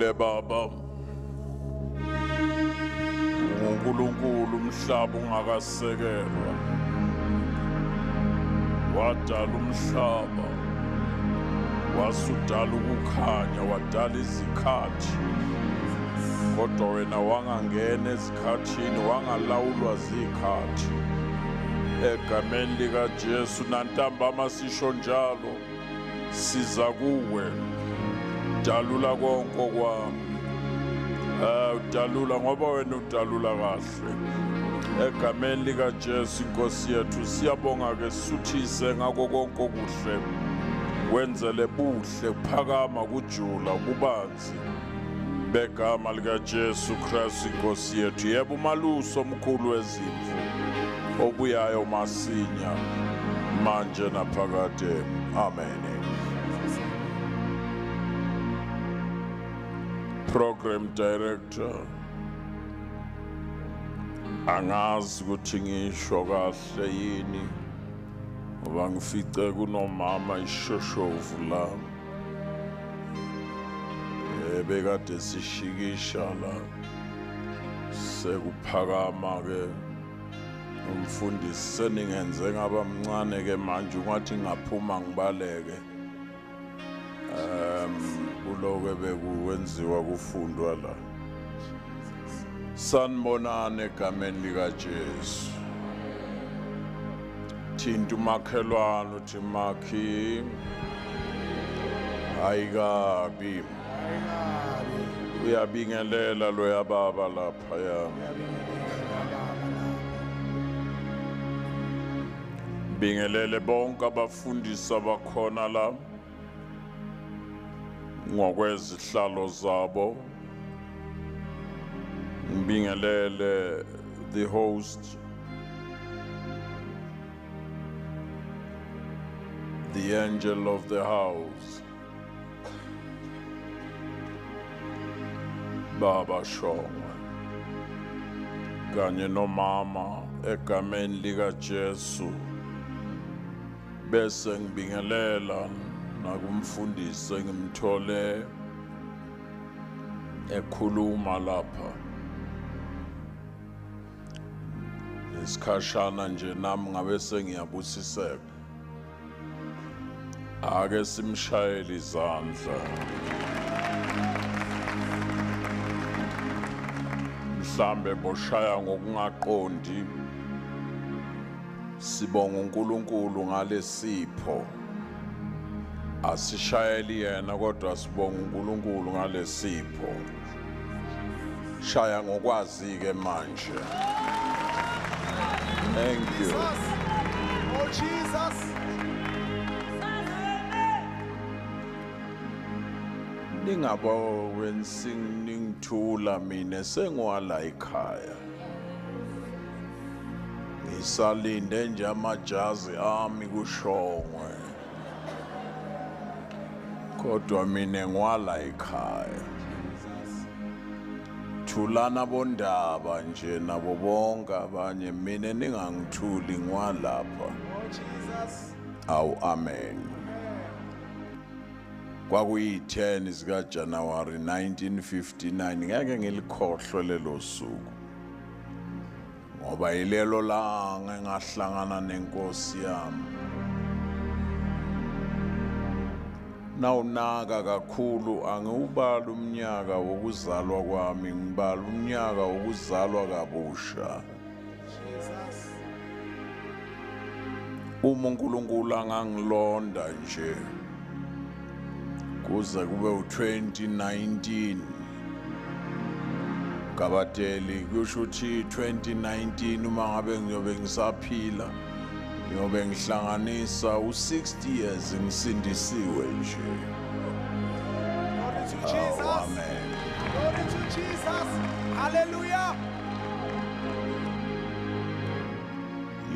Baba uNkulunkulu umhlaba ungakasekelwa wadala umhlaba wasudala ukukhanya wadala izikhathi kodwa wena wangangena ezikhathini wangalawulwa zikhathi egameni lika Jesu nantambama sisho njalo siza kuwe dalula konke kwami udalula ngoba wena udalula kahle egameni lika Jesu inkosi yethu siyabonga ke suthise ngakho konke okuhle wenzele buhle kuphakama kujula kubanzi begama lika Jesu Christ inkosi yethu. Yebo umalusi omkhulu wezimvu obuyayo masinya manje naphakade. Amen. Program Director, angazi ukuthi ngisho kahle yini ngoba ngifice kunomama ishoshovu la ebekade sishikisha la sekuphakama ke umfundisi seningenze ngaba mncane ke manje ungathi ngaphuma ngibaleke kuloko bekuwenziwa kufundwa la. Sanibonani egameni lika Jesu. Thinta umakhelwane uthi makhi ayikabi uyabingelela loya baba lapha ya bingelele bonke abafundisi abakhona la ngokwezihlalo zabo. Ngibingelele the host, the angel of the house, Baba Shongwe kanye nomama egameni lika Jesu. Bese ngibingelela nakumfundisi engimthole ekhuluma lapha isikhashana nje nami ngabe sengiyabusiseka. Ake simshayele izandla. Mhlambe boshaya ngokungaqondi. Sibonga uNkulunkulu ngalesipho. Asishayeli yena kodwa sibonga uNkulunkulu ngalesipho. Shaya ngokwazi ke manje. Thank you. Oh Jesus. Ningabo wensingithula mina sengwala ekhaya. Ngisalinde nje amajazi ami kushongwe. Kodwa mina ngwala ekhaya. Thulana bondaba nje nabo bonke abanye mina ningangithuli ngwalapha. Oh Jesus. Awu amen. Kwakuyi-10 zika January 1959 ngeke ngilikhohlwe lelo suku ngoba ilelo langa engahlangana nenkosi yami. Nawunaka kakhulu angiwubali umnyaka wokuzalwa kwami, ngibala umnyaka wokuzalwa kabusha. Uma uNkulunkulu angangilonda nje kuze kube u2019 Gabateli kusho ukuthi 2019 uma ngabe ngiyobe ngisaphila ngiyobe ngihlanganisa u60 years ngisindisiwe nje. Glory to Jesus. Oh, amen. Glory to Jesus. Hallelujah.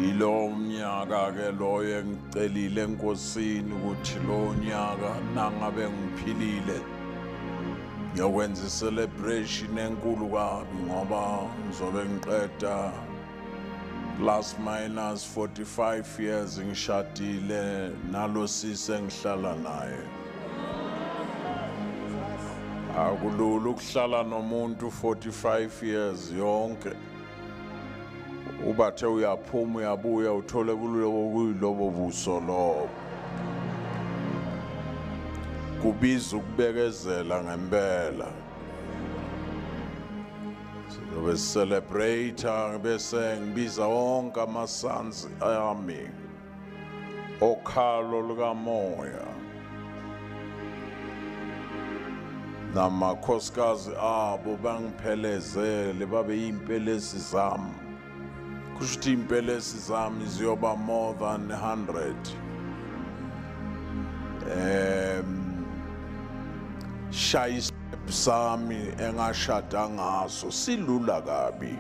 Yilo mnyaka ke loyo engicelile enkosini ukuthi lo nyaka nangabe ngiphilile ngiyokwenza celebration enkulu kabi ngoba ngizobe ngiqeda plus minus 45 years ngishadile nalo sisi engihlala naye. Akulula ukuhlala nomuntu 45 years yonke. Ubathe uyaphuma uyabuya uthole kulobo buso lobo. Kubiza ukubekezela ngempela. Sizobe celebrate bese ngibiza wonke amasansi ami okhalo lukamoya namakhosikazi abo bangiphelezele babe yimpelesi zami. Kusho ukuthi impelesi zami ziyoba more than 100. Shaya isitephu sami engashada ngaso silula kabi.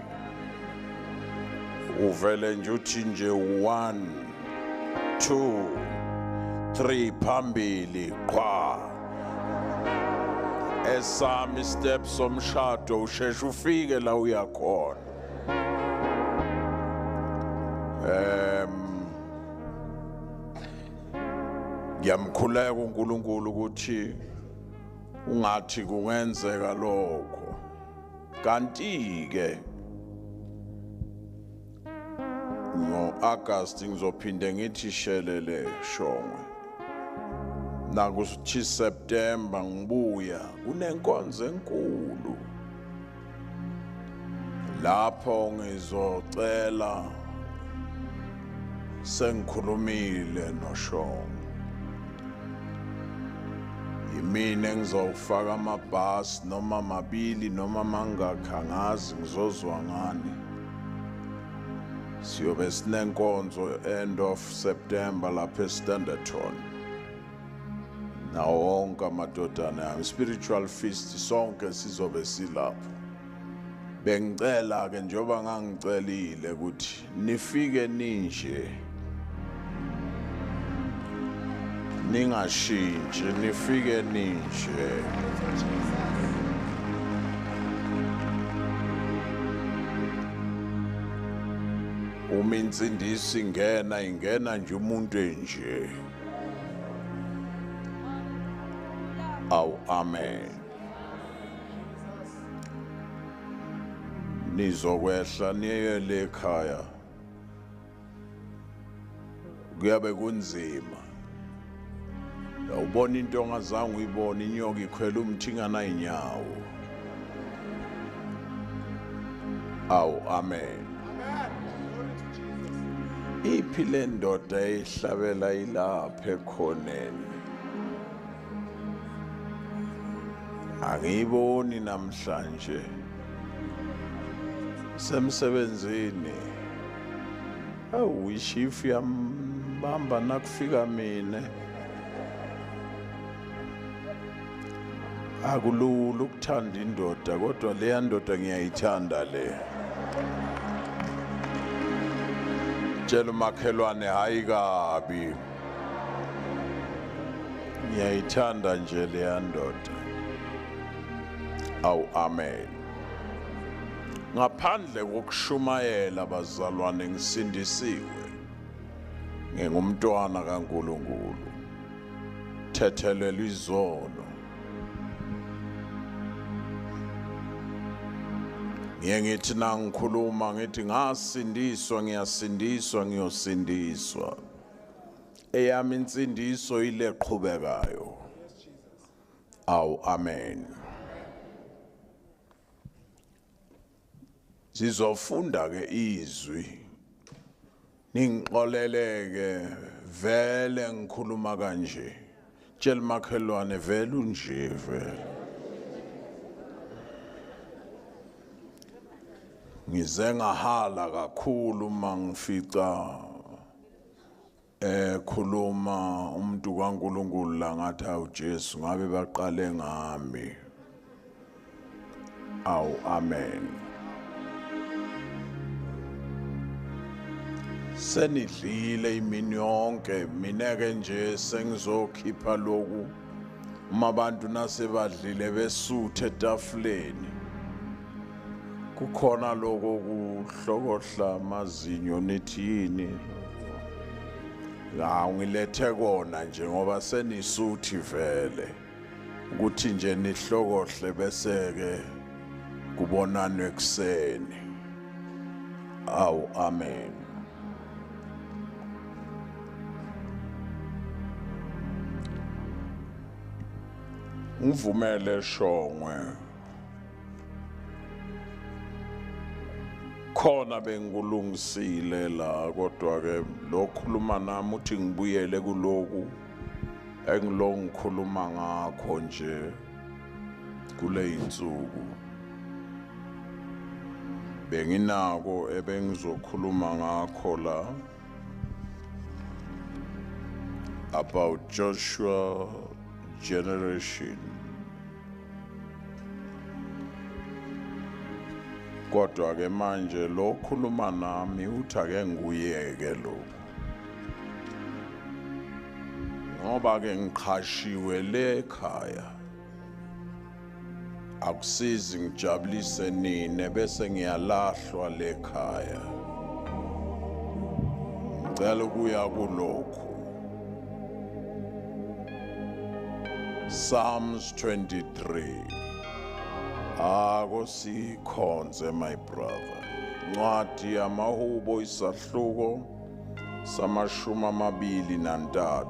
Uvele nje uthi nje 1 2 3 phambili qwa. Esami steps somshado usheshe ufike la uyakhona. Ngiyamkhuleka uNkulunkulu ukuthi ungathi kungenzeka lokho. Kanti ke ngo-August ngizophinde ngithi shelele Shongwe. Nakuthi September ngibuya kunenkonzo enkulu. Lapho ngizocela sengikhulumile noShongwe. Yimina engizofaka amabhasi noma mabili noma mangakhangazi ngizozwa ngani. Siyobe sinenkonzo end of September lapha eStanderton. Nawo wonke amadodana ami spiritual feast sonke sizobe silapho. Bengicela ke njengoba ngangicelile ukuthi nifike ninje, ningashintshi, nifike ninje. Uma insindiso ingena, ingena nje umuntu enje. Awu, amen. Nizokwehla niye le ekhaya. Kuyabe kunzima. Awubona into ongazange uyibone, inyoka ikhwela umthi inganayinyawo. Awu, amen. Iphi le ndoda eyihlabela ilapha ekhoneni? Angiyiboni namhlanje. Semsebenzini. Awu, ishifu yambamba nakufika mina. Akulula ukuthanda indoda, kodwa leya ndoda ngiyayithanda le. Tshela umakhelwane hayi kabi. Ngiyayithanda nje leya ndoda. Awu, amen. Ngaphandle kokushumayela bazalwane ngisindisiwe. Ngingumntwana kaNkulunkulu. Thethelelwa izono. Ngiye ngithi nangikhuluma ngithi ngasindiswa, ngiyasindiswa, ngiyosindiswa. Eyami insindiso ile qhubekayo. Awu, amen. Sizofunda ke izwi. Ningixoleleke vele ngikhuluma kanje. Tshela makhelwane vele unje vele. Ngize ngahala kakhulu mangifica ekhuluma umuntu kaNkulunkulu la ngathi awu Jesu ngabe baqale ngami. Awu, amen. Senidlile imini yonke, mina ke nje sengizokhipha lokhu. Uma abantu nasebadlile besuthe etafuleni, kukhona lokho kuhlokohla amazinyo nithi yini? La ngilethe kona nje ngoba senisuthi vele. Ukuthi nje nihlokohle bese ke kubonanwe ekuseni. Awu, amen. Ngivumele Shongwe, khona bengikulungisile la, kodwa ke lo khuluma nami uthi ngibuyele kuloku engilo ngikhuluma ngakho nje kule insuku. Benginako ebengizokhuluma ngakho la about Joshua generation, kodwa ke manje lo khuluma nami uthi ake ngiyeke lokho ngoba ke ngiqhashiwe le ekhaya. Akusizi ngijabulise nine bese ngiyalahlwa le ekhaya. Ngicela ukuya kulokhu. Psalms 23. Ako sikhonze, my brother. Ncwadi yamahubo isahluko sama-23.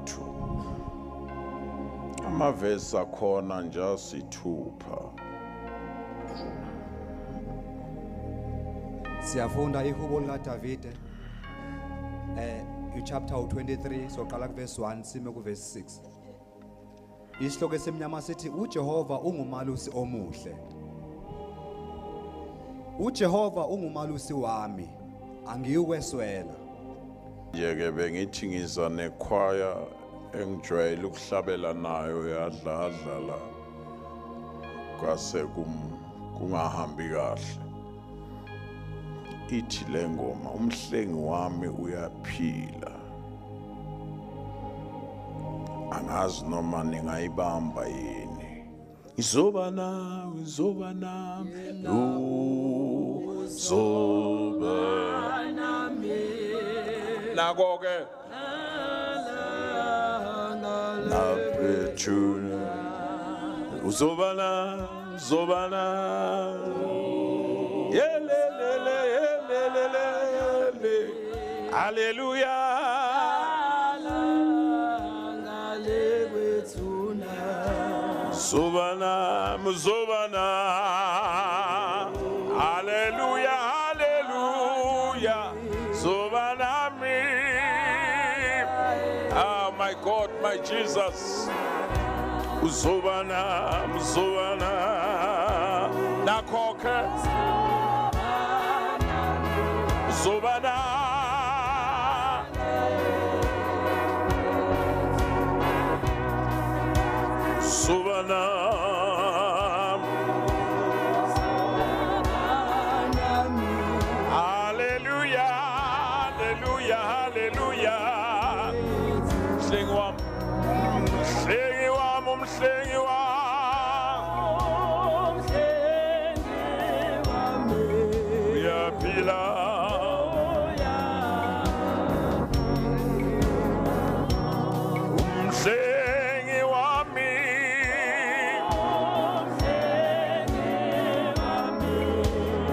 Amavesi akhona nje asithupha. Siyafunda ihubo likaDavide chapter 23, soqala kuverse 1 sime kuverse 6. Isihloko esimnyama sithi uJehova ungumalusi omuhle. uJehova ungumalusi wami, angiyukweswela. Yeke bengithi ngiza nekhwaya engijwayele ukuhlabela nayo yadladla la, kwase kungahambi kahle. Ithi le ngoma, umhlengi wami uyaphila. Angazi noma ningayibamba yini. Izoba nawe, izoba nami, uzoba nami. Nako ke naphethu, uzoba na, uzoba na, yelelele yelelele, haleluya. Zobana, Zobana, hallelujah, hallelujah, Zobana me. Ah, my God, my Jesus. Zobana, Zobana, nakoke, Zobana. Zobana, hallelujah, hallelujah, hallelujah. Mhlengi wami, mhlengi wami, mhlengi wami, uyaphila. Umhlengi wami,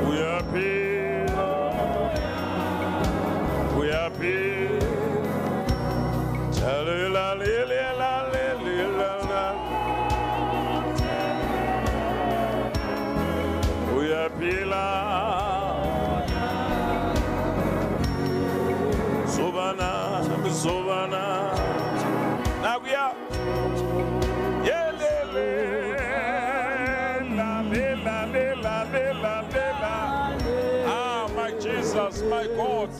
uyaphila, uyaphila. Uyaphila. Zobana, Zobana, nakuya. Yelele, la la la la la. Ah, my Jesus, my God.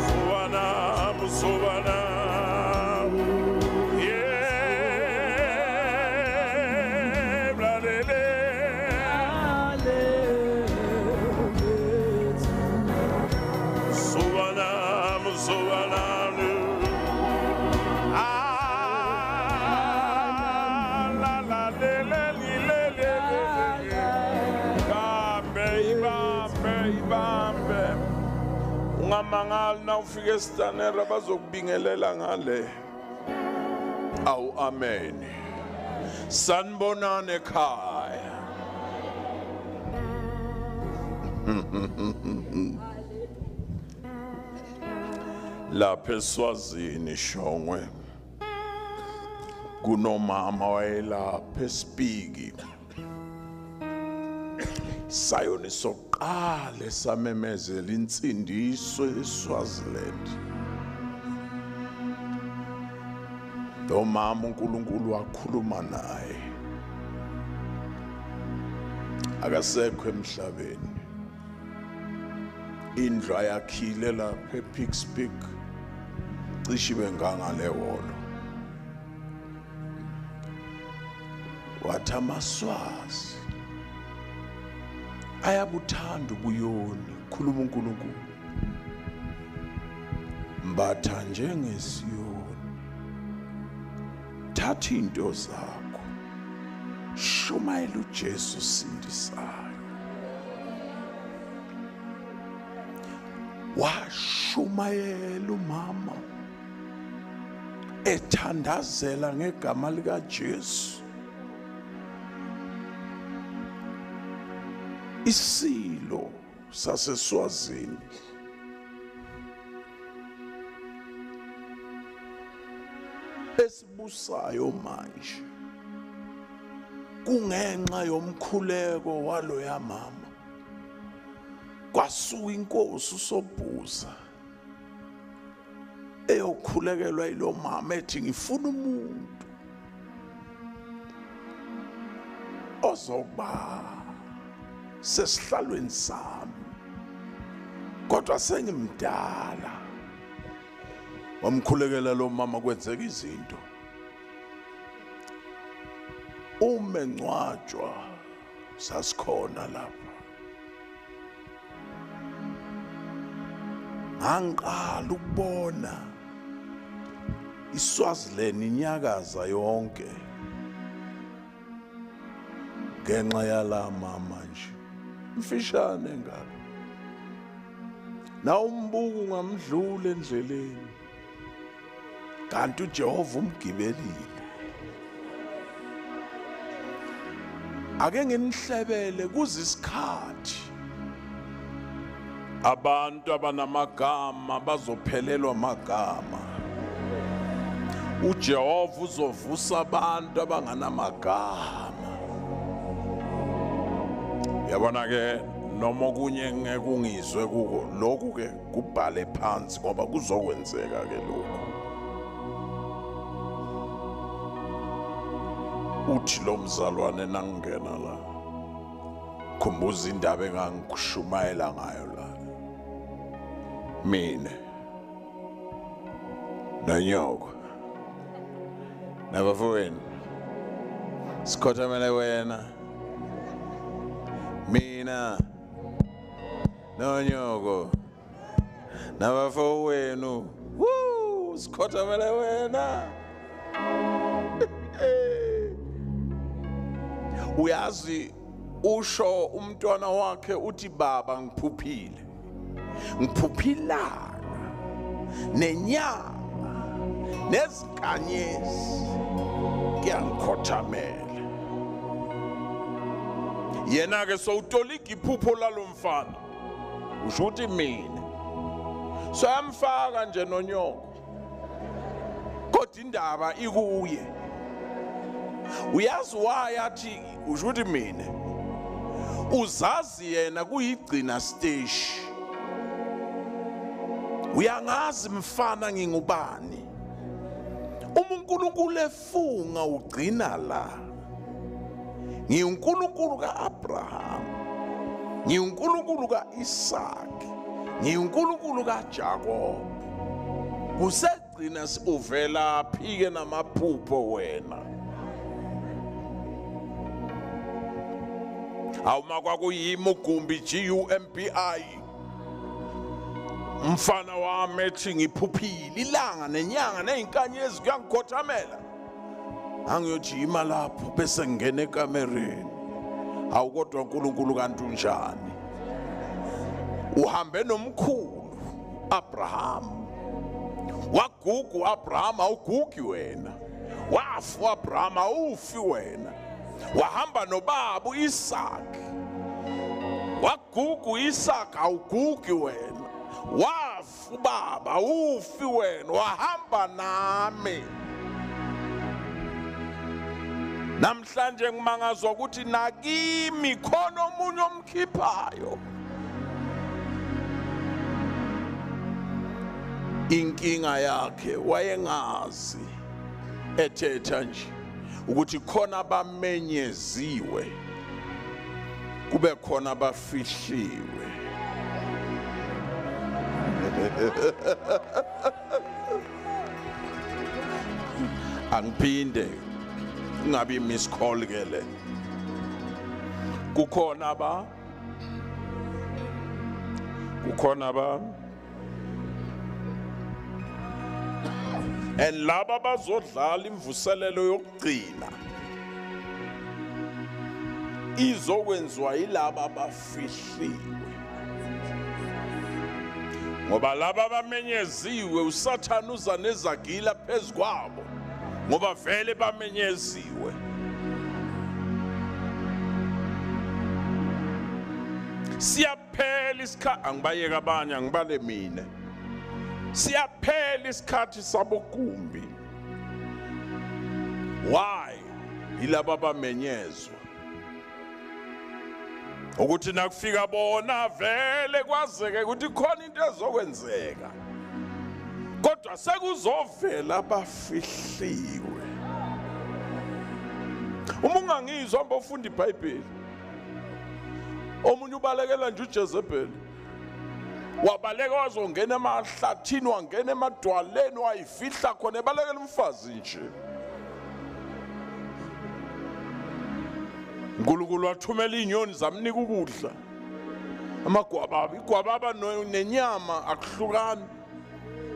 Zobana, Zobana. Yeah, la la la. Zobana, Zobana. Ah, la la la la la la la. Ibambe, ibambe, ibambe. Ungamangali na ufike esitanera bazokubingelela ngale. Awu, amen. Sanibonani ekhaya. Lapha eSwazini Shongwe kunomama wayelapha eSpiki. Sayoni soqale samemezela insindiso eSwaziland. Lo mama uNkulunkulu wakhuluma naye. Akasekho emhlabeni. Indlu ayakhile lapha ePicks Peak cishe benganga lehholo. Wathi amaSwazi ayabuthanda ubuyoni, khuluma uNkulunkulu. Mbatha njengesiyoni, thatha into zakho, shumayela uJesu sindisayo. Washumayela umama ethandazela ngegama lika Jesu. Isilo saseSwazini esibusayo manje kungenxa yomkhuleko waloya mama kwasuka inkosi uSobhuza eyokhulekelwa yilo mama ethi ngifuna umuntu ozoba sesihlalweni sami kodwa sengimdala. Wamkhulekela lo mama, kwenzeka izinto. Uma engcwatshwa sasikhona lapha, ngangiqala ukubona iSwaziland inyakaza yonke ngenxa yala mama nje mfishane ngaka. Na umbuku ngamdlula endleleni, kanti uJehova umgibelile. Ake nginihlebele kuzisikhathi abantu abanamagama bazophelelwa amagama. uJehova uzovusa abantu abanganamagama. Yabona ke noma okunye ngeke ungizwe kuko lokhu ke kubhale phansi ngoba kuzokwenzeka ke lokhu. Uthi lo mzalwane nangena la, khumbuza indaba engangikushumayela ngayo la. Mina nonyoko nabafowenu sikhothamele wena, mina nonyoko nabafowenu, woo, sikhothamele wena. Uyazi usho umntwana wakhe uthi baba ngiphuphile, ngiphuphilanga nenyanga nezinkanyezi kuyangikhothamela. Yena ke sowutolika iphupho lalomfana, usho ukuthi mina soyamfaka nje nonyoko, kodwa indaba ikuye. Uyazi why athi usho ukuthi mina? Uzazi yena kuyigcina stage. Uyangazi mfana ngingubani. Uma uNkulunkulu efunga ugcina la. NgiwuNkulunkulu kaAbraham, ngiwuNkulunkulu kaIsaac, ngiwuNkulunkulu kaJakob. Kusegcina uvela phike namaphupho wena. Awuma kwakuyimi uGumbi GUMBI, mfana wami ethi ngiphuphile ilanga nenyanga nezinkanyezi kuyangikhothamela. Angiyojima lapho bese ngingena ekamereni. Hawu kodwa uNkulunkulu kanti unjani? Uhambe nomkhulu Abraham, wagugu Abraham, awugugi wena. Wafa uAbraham, awufi wena. Wahamba nobaba uIsaac, waguga uIsaac, awugugi wena. Wafa ubaba, awufi wena. Wahamba nami. Namhlanje ngimangazwa ukuthi nakimi khona omunye omkhiphayo. Inkinga yakhe wayengazi ethetha nje ukuthi khona abamenyeziwe kube khona abafihliwe. Angiphinde kungabi miss call ke le. Kukhona aba and laba bazodlala imvuselelo yokugcina izokwenziwa yilaba abafihliwe, ngoba laba abamenyeziwe uSathane uza nezagila phezu kwabo, ngoba vele bamenyeziwe. Siyaphela isikhathi, angibayeka abanye, angibale mina. Siyaphela isikhathi sabogumbi. Why? Yilaba abamenyezwa. Ukuthi nakufika bona vele kwazeke ukuthi khona into ezokwenzeka, kodwa sekuzovela abafihliwe. Uma ungangizwa hamba ufunda iBhayibheli. Omunye ubalekela nje uJezebel, wabaleka wazongena emahlathini, wangena emadwaleni, wayifihla khona, ebalekela umfazi nje. uNkulunkulu wathumela izinyoni zamnika ukudla, amagwababa, igwababa nenyama akuhlukani,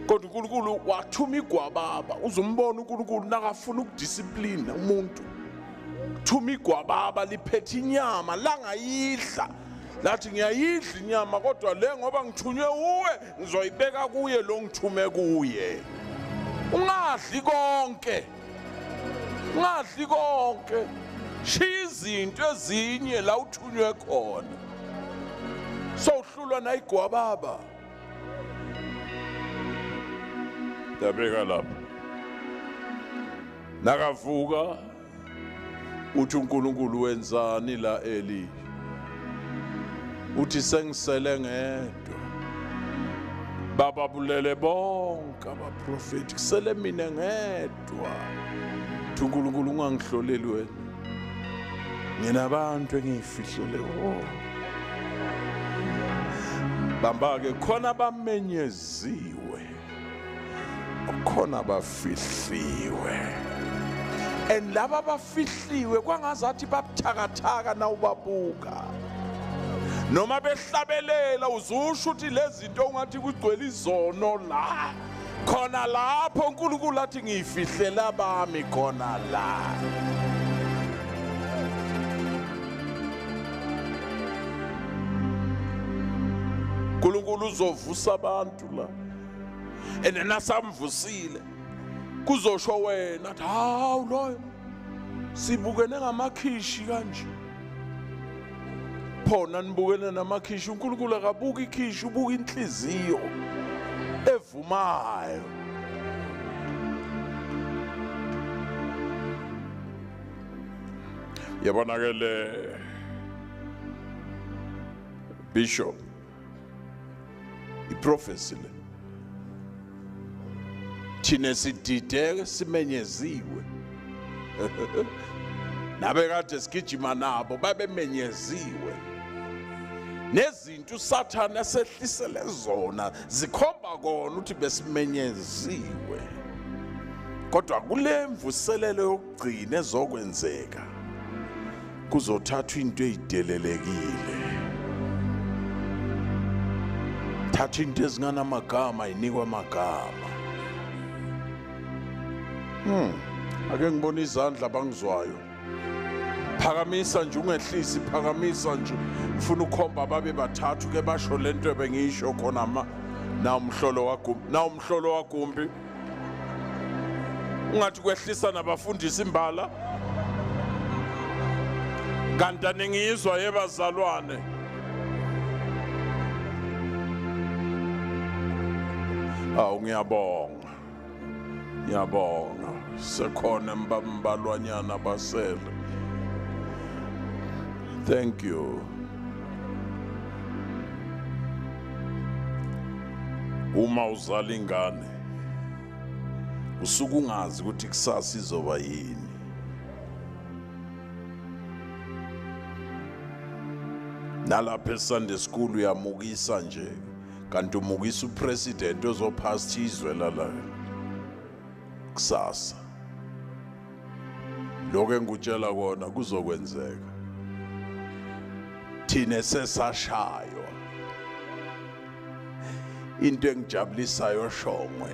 kodwa uNkulunkulu wathuma igwababa. Uzombona uNkulunkulu nakafuna ukudisciplina umuntu, thuma igwababa liphethe inyama langayidla, lathi ngiyayidla inyama kodwa le ngoba ngithunywe uwe ngizoyibeka kuye lo ngithume kuye. Ungadli konke, ungadli konke, shiya izinto ezinye la uthunywe khona. Sowuhlulwa nayigwababa. Ndabeka lapho nakavuka uthi uNkulunkulu wenzani la Eli? Uthi sengisele ngedwa, bababulele bonke abaprofeti, kusele mina ngedwa. Uthi uNkulunkulu ungangihloleli wena, nginabantu engiyifihlele bona. Bamba ke, khona bamenyeziwe, khona bafihliwe. And laba bafihliwe kwangazathi babuthakathaka nawubabuka, noma behlabelela uzusho ukuthi lezi zinto ungathi kugcwele izono la khona lapho uNkulunkulu athi ngiyifihlela bami khona la. uNkulunkulu uzovusa abantu la, and nasamvusile kuzosho wena athi hawu loyo sibukene ngamakhishi kanje. Phona nibukene namakhishi, uNkulunkulu akabuki ikhishi, ubuka inhliziyo evumayo. Yabona ke le bishop, iprofesi le, thina sidideke simenyeziwe. Nabe kade sigijima nabo babemenyeziwe, nezinto uSathane asehlisele zona zikhomba kona ukuthi besimenyeziwe. Kodwa kule mvuselelo yokugcina ezokwenzeka kuzothathwa into eyidelelekile, thatha into ezinganamagama inikwa amagama. Ake ngibone izandla abangizwayo. Phakamisa nje, ungehlisi, phakamisa nje. Ufuna ukhomba babe bathathu ke basho lento ebengiyisho khona ma. Na umhlolo wagumbi, na umhlolo wagumbi. Ungathi kwehlisa nabafundisi imbala. Kanti aningizwa yebazalwane. Awu ngiyabonga. Ngiyabonga. Sekhona mbambalwanyana basele. Thank you. Uma uzala ingane usuke ungazi ukuthi kusasa izoba yini. Nalapha eSunday school uyamukisa nje, kanti umukisa upresident ozophasa izwe lala kusasa. Lokho engikutshela kona kuzokwenzeka. Thina sesashaywa. Into engijabulisayo Shongwe,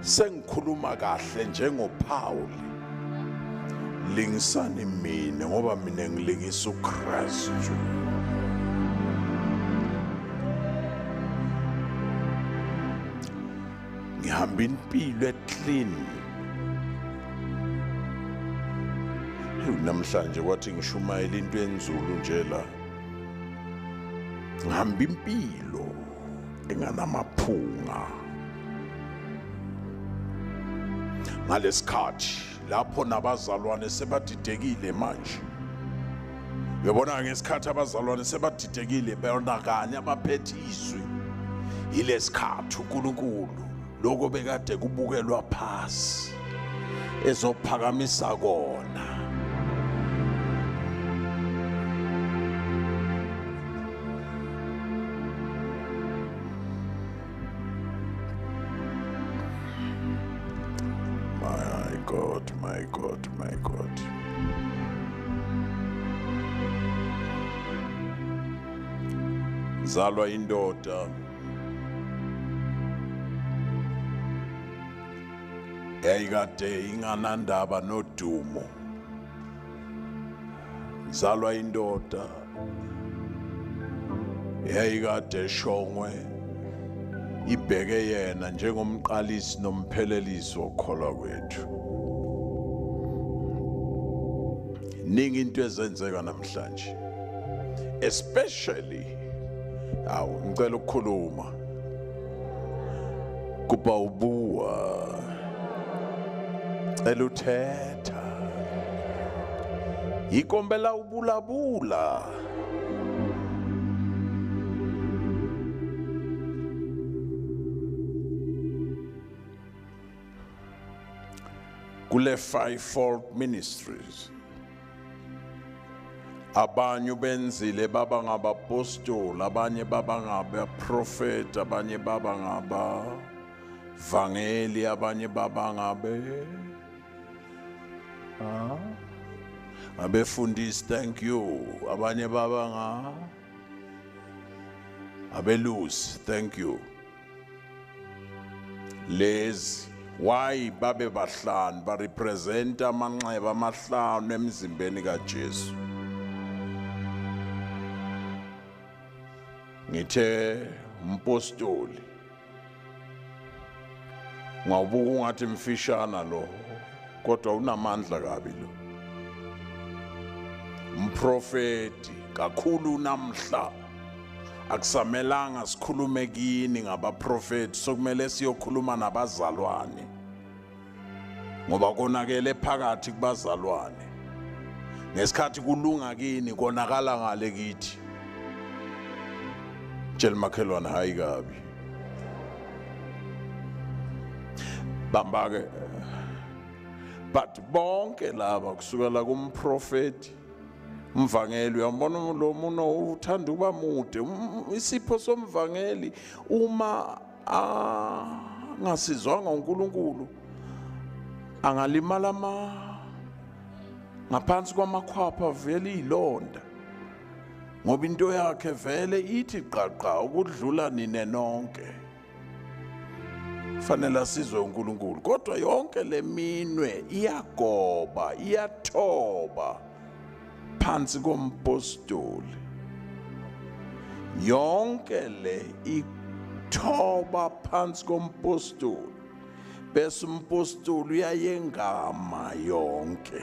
sengikhuluma kahle njengoPaul. Lingisani mina ngoba mina ngilingisa uKristu. Ngihamba impilo eclean. Namhlanje kwathi ngishumayela into enzulu nje la. Ngihamba impilo enganamaphunga. Ngalesikhathi lapho nabazalwane sebadidekile manje. Uyabona ngesikhathi abazalwane sebadidekile beyonakanye abaphethe izwi. Yilesikhathi uNkulunkulu lokho bekade kubukelwa phasi ezophakamisa kona. God, my God, my God. Zalwa indoda eyayikade inganandaba nodumo. Zalwa indoda eyayikade Shongwe ibheke yena njengomqalisi nomphelelisi wokukholwa kwethu. Ningi into ezenzeka namhlanje, especially awu ngicela ukukhuluma kuba ubuwa cela uthetha ikombela ubulabula. Kule fivefold ministries abanye benzile baba ngabapostoli, abanye baba ngabaprofeti, abanye baba ngabavangeli, abanye baba ngabe abefundisi, thank you, abanye baba nga abelusi, thank you. Lezi why babe bahlanu ba represent amanxeba amahlanu emzimbeni kaJesu. Ngithe umpostoli ngawubuka ungathi mfishana lo, kodwa unamandla kabi lo. Umprofeti kakhulu namhla akusamelanga sikhulume kini ngabaprofeti, sokumele siyokhuluma nabazalwane ngoba konakele phakathi kubazalwane. Ngesikhathi kulunga kini konakala ngale kithi. Tshela makhelwane hayi kabi. Bamba ke. But bonke laba kusukela kumprofeti, umvangeli, uyambona lo muntu uthanda ukuba mude. Isipho somvangeli uma angasizwanga uNkulunkulu angalimala ngaphansi kwamakhwapha vele ilonda, ngoba into yakhe vele ithi qaqa ukudlula nine nonke. Fanele asizwe uNkulunkulu, kodwa yonke leminwe iyagoba, iyathoba phansi kompostoli. Yonke le ithoba phansi kompostoli. Bese umpostoli uyayengama yonke.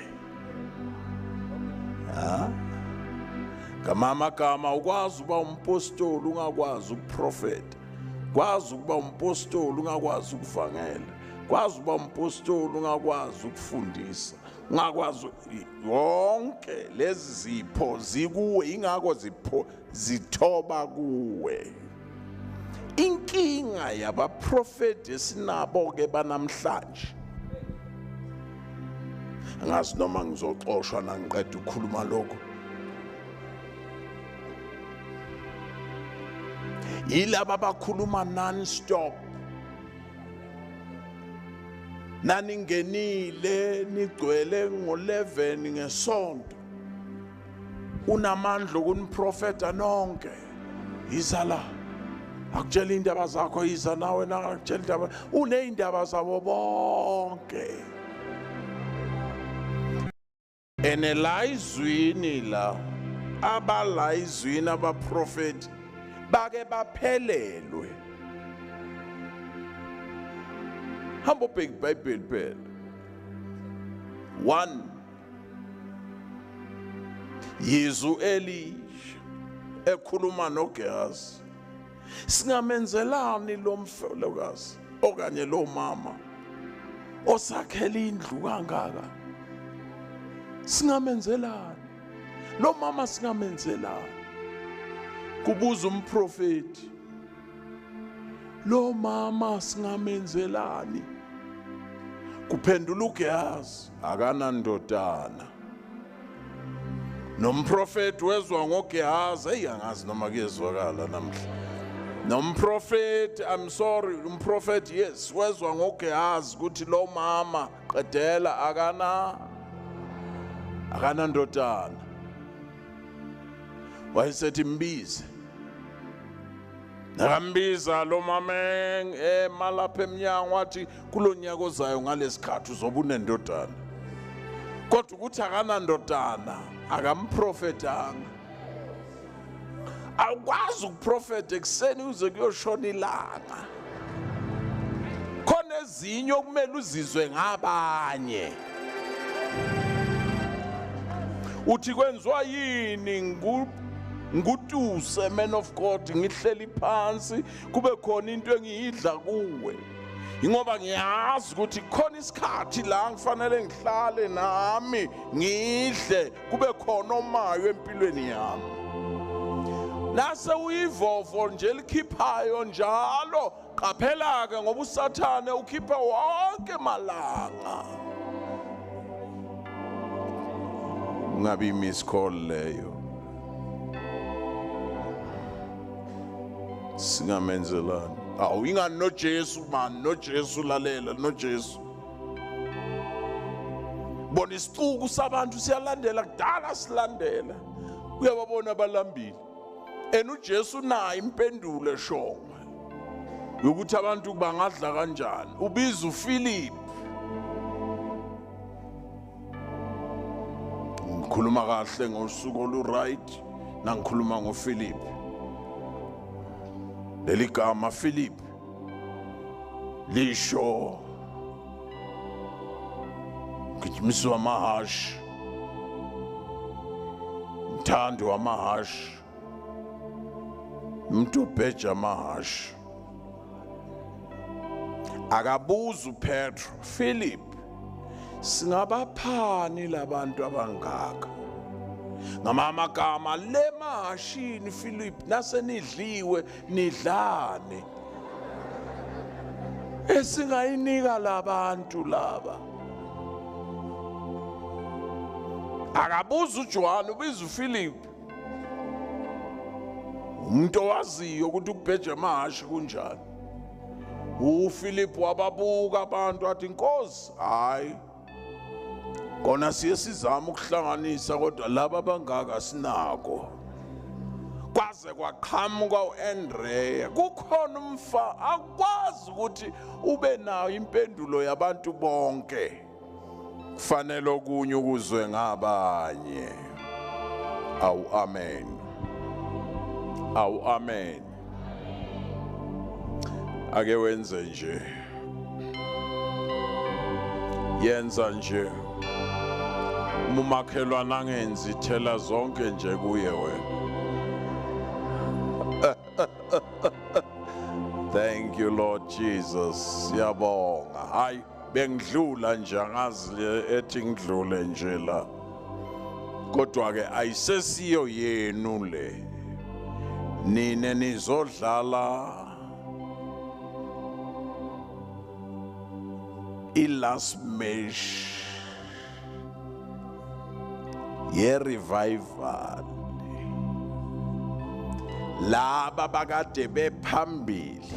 Ha? Ngamagama ukwazi uba umpostoli ungakwazi ukuprofeta. Kwazi ukuba umpostoli ungakwazi ukuvangela. Kwazi ukuba umpostoli ungakwazi ukufundisa. Ungakwazi yonke lezi zipho zikuwe, ingakho zipho zithoba kuwe. Inkinga yabaprofeti esinabo ke banamhlanje, angazi noma ngizoxoshwa nangiqeda ukukhuluma lokho, yilaba abakhuluma non-stop. Naningenile nigcwele ngo-11 ngesonto, unamandla okuniprofeta nonke. Yiza la, akutshela indaba zakho, yiza nawe nakutshela indaba, uneyindaba zabo bonke. Ene la izwini la, abala izwini abaprofeti bake baphelelwe. Hamba ubheke iBhayibheli phela. 1 Yizu Elisha ekhuluma noGehazi. Singamenzelani lo mfelokazi okanye lo mama osakhela indlu kangaka? Singamenzelani lo mama? Singamenzelani? Kubuza umprofeti. Lo mama singamenzelani? Kuphendula uGehazi, akanandodana. Nomprofeti wezwa ngoGehazi, hey, angazi noma kuyezwakala namhla. Nomprofeti, I'm sorry, umprofeti, yes, wezwa ngoGehazi ukuthi lo mama qedela akanandodana. Wayesethi mbize. Nakambiza lo mama emalapha emnyango, wathi kulonyaka ozayo ngalesikhathi uzobe unendodana. Kodwa ukuthi akanandodana akamprofetanga. Awukwazi ukuprofeta ekuseni uze kuyoshona ilanga. Khona ezinye okumele uzizwe ngabanye. Uthi kwenziwa yini ngutuse man of God, ngihleli phansi kube khona into engiyidla kuwe? Ingoba ngiyazi ukuthi khona isikhathi la ngifanele ngihlale nami ngidle, kube khona omayo empilweni yami. Nase uyivovo nje likhiphayo njalo, qaphela ke ngoba uSathane ukhipha wonke malanga. Ungabi miss call leyo. Singamenzelani? Awu, ingani noJesu man, noJesu lalela, noJesu. Bona isicuku sabantu siyalandela, kudala silandela. Uyababona abalambile. And uJesu naye impendulo eshongwe yokuthi abantu bangadla kanjani. Ubiza uPhilip. Ngikhuluma kahle ngosuku olu right nangikhuluma ngoPhilip. Leli gama Philip lisho gijimiswa amahashi, mthandi wamahashi, umuntu obheja amahashi. Akabuza uPetro, Philip, singabaphani labantu abangaka? Ngamagama le mahashini Philip, nasenidliwe nidlane, esingayinika labantu laba. Akabuza uJohn, ubiza uPhilip, umuntu owaziyo ukuthi ukubheja amahashi kunjani. uPhilip wababuka abantu athi, Nkosi, hayi kona siye sizama ukuhlanganisa, kodwa laba abangaka sinako. Kwaze kwaqhamuka uAndrea. Kukhona umfa akwazi ukuthi ube nayo impendulo yabantu bonke. Kufanele okunye ukuzwe ngabanye. Awu amen. Awu amen. Ake wenze nje. Yenza nje umakhelwane angenzi thela zonke nje kuye wena. Thank you Lord Jesus. Siyabonga. Hayi bengidlula nje angazi ethi ngidlule nje la. Kodwa ke ayisesiyo yenu le. Nine nizodlala i-last match ye-revival. Laba bakade bephambili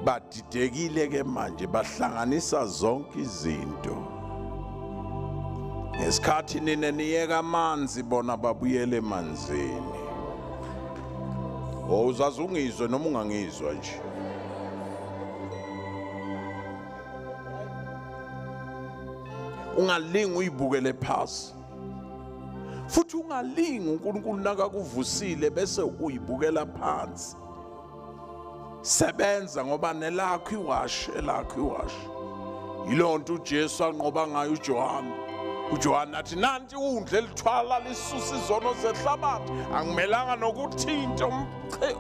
badidekile ke manje, bahlanganisa zonke izinto. Ngesikhathi nina niyeka amanzi bona babuyele emanzini. Uzaze ungizwe noma ungangizwa nje. Ungalingi uyibukele phasi. Futhi ungalingi uNkulunkulu nakakuvusile bese uyibukela phansi. Sebenza ngoba nelakho iwashi, elakho iwashi. Yilonto uJesu anqoba ngayo uJohane. uJohane athi nanti undle elithwala lisusa izono zehlabathi, angimelanga nokuthinta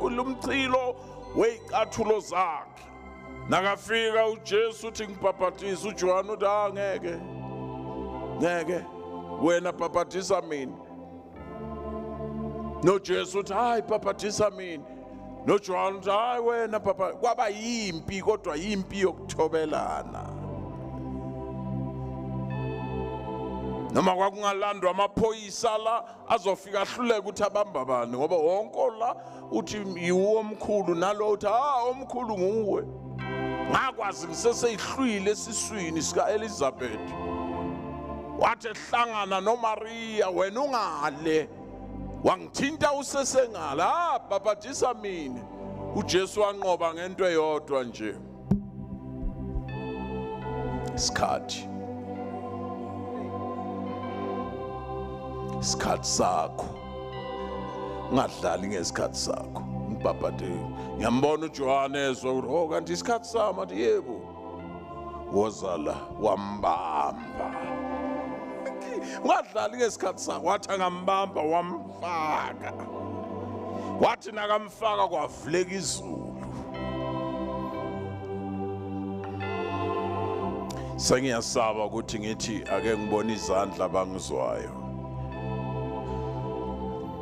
umchilo weyicathulo zakhe. Nakafika uJesu uthi ngibhabhatisa, uJohane uthi ngeke. Ngeke wena bhabhatisa mina. NoJesu uthi hayi bhabhatisa mina. NoJohane uthi hayi wena bhabha. Kwaba yimpi, kodwa yimpi yokuthobelana. Noma kwakungalandwa amaphoyisa la azofika ahluleke ukuthi abamba bani, ngoba wonke la uthi yiwo omkhulu nalo uthi omkhulu nguwe. Ngakwazi ngiseseyihlwile esiswini sika Elizabeth. Wathi ehlangana noMaria, wena ungale wangithinta usesengala, bhabhatisa mina. uJesu wanqoba ngento eyodwa nje, isikhathi. Isikhathi sakho, ungadlali ngesikhathi sakho. Ngibhabhade, ngiyambona uJohane ezwa ukuthi oh kanti isikhathi sami, athi yebo. Woza la, wambamba. Ungadlali ngesikhathi sakho. Wathi angambamba wamfaka. Wathi nakamfaka kwavuleka izulu. Sengiyasaba ukuthi ngithi ake ngibone izandla bangizwayo.